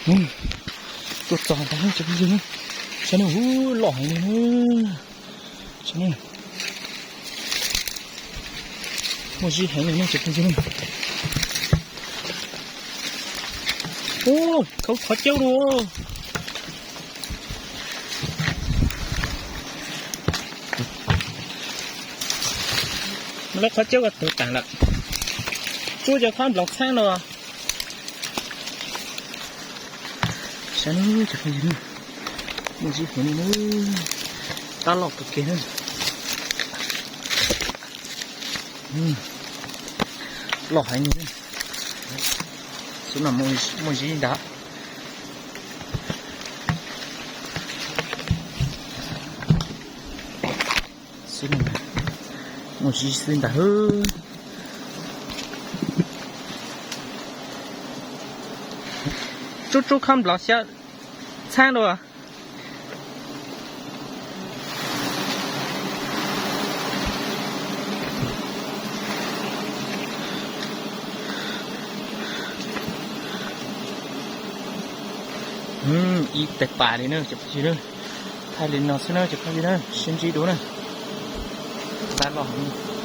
Tuaj txog ntawd cov phooj ywg na, saib na, hu, loj heev li na. Saib na, muaj zib heev li na cov phooj ywg na. Ub, khawb qhov cawb dua. Muab lawv qhov cawb ua tug taag lawm. Tsuab cov khab nploos txhaab no. Saib na cov phooj ywg na, muaj zib heev li na, tab loj kawg kiag na. Loj heev li. Xwb no muaj zib ntag. Xwb no muaj zib xwb ntag. Tsuab tsuab khab nploos xyaab txhaab dua. Ib tais pas li na cov phooj ywg na. Thaij li no xwb na cov phooj ywg na, sib ntsib dua na. Tab loj heev.